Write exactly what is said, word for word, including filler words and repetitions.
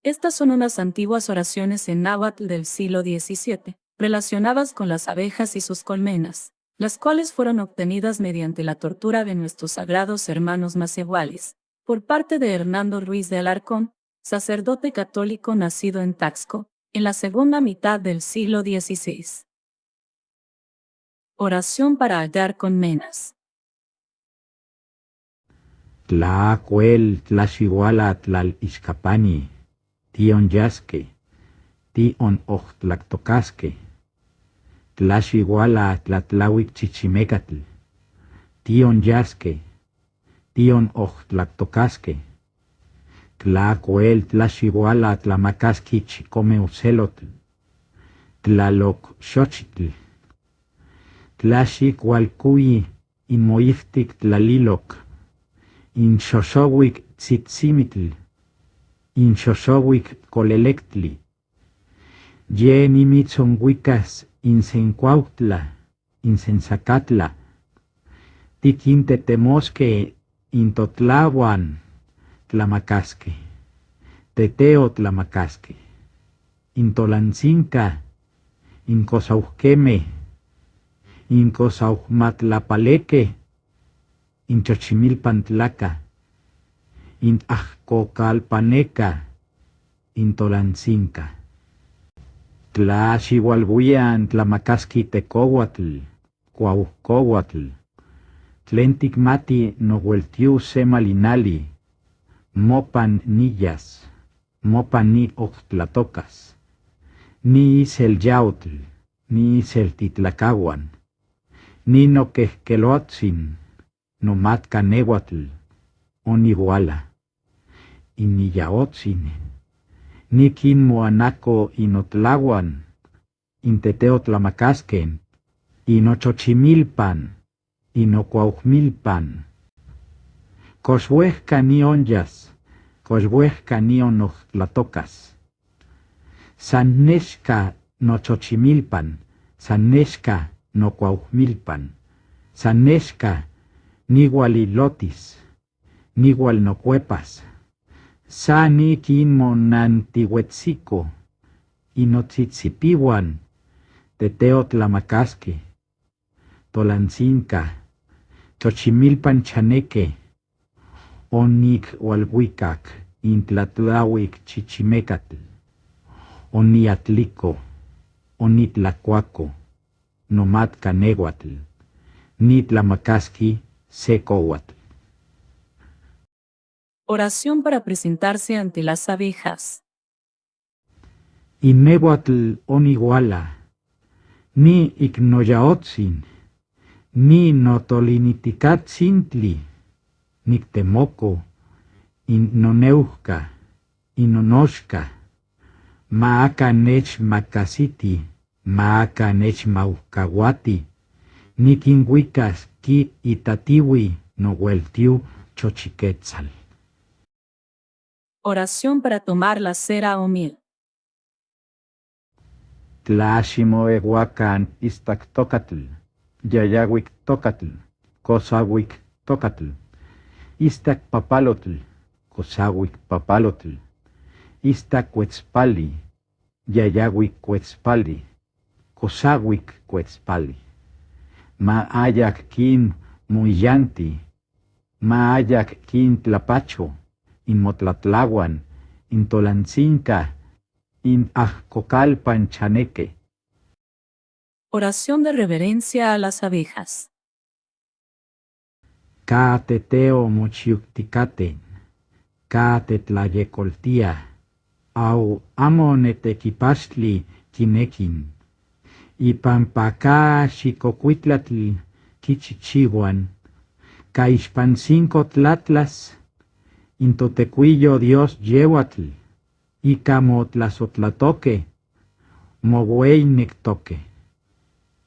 Estas son unas antiguas oraciones en náhuatl del siglo diecisiete, relacionadas con las abejas y sus colmenas, las cuales fueron obtenidas mediante la tortura de nuestros sagrados hermanos macehuales, por parte de Hernando Ruiz de Alarcón, sacerdote católico nacido en Taxco, en la segunda mitad del siglo dieciséis. Oración para Agar Colmenas. Tlakuel tlashiguala tlal iskapani, tion yaske, tion ojtlaktokaske. Tlashiguala tlatlawik chichimekatl, tion yaske, tion ojtlaktokaske. Tlakuel tlashiguala tlamakaski chikome uselotl, tlalok xochitl. Tlashik walkuyi in moyijtik tlalilok, in xoxowik tsitsimiktl, in xoxowik kolelektli. Ye nimitzonwikas in senkuauhtla, in sensakatla. Tikin tetemoske in totlawan tlamakaske, teteo tlamakaske. In tolantsinka, in kosaukeme, in kosaumatlapaleke, in Xochimilpan tlaka, in ajkokalpaneka, in tolantsinka. Tlaxiualbuian tlamakaski tekouatl, kuaukouatl. Tlen tikmati noueltiu semalinali, mopan niyas, mopan ni ojtlatokas, ni isel yautl, ni isel titlakauan, ni nokehkelotsin, nomatkaneuatl, oniguala. In niyaotsin, ni kin moanako in otlauan, in teteo tlamakasken, in ochochimilpan, in okuaujmilpan. Kosuehka ni onyas, kosuehka ni onojtlatokas. San nexka nochochimilpan, san nexka nokuaujmilpan, san nexka nigualilotis, nigualnokuepas. San ni kin monantiuetsiko, in otsitsipiuan, teteo tlamakaske, tolantsinka, Xochimilpan chaneke, onikualbuikak in tlatlauik chichimekatl, oniatliko, onitlakuako, nomatkaneuatl, ni tlamakaski sekouatl. Oración para presentarse ante las abejas. In meuatl oniguala, ni iknoyaotsin, ni notolinitikatsintli, niktemoko, in noneuka, in nonoxka. Ma aka nechmakasiti, ma aka nechmaukauati, ni kin wikaski itatiui noueltiu Xochiketsal. Oración para tomar la cera o miel. Tlaximouewakan istaktokatl, yayauiktokatl, kosauiktokatl, istakpapalotl, kosauikpapalotl, istakuetspali, yayauikuetspali, kosauikuetspali. Ma ayak kin muiyanti, ma ayak kin tlapacho, in motlatlauan, in tolantsinka, in ajkokalpan chaneke. Oración de reverencia a las abejas. Ka teteo mochiuktikaten, ka tetlayekoltia, au amo netekipaxtli kinekin. Ipan paka xikokuitlatl kichichiuan, ka ixpansinko tlatlas, in totekuiyo Dios yeuatl, ika motlasotlatoke, moweinektoke.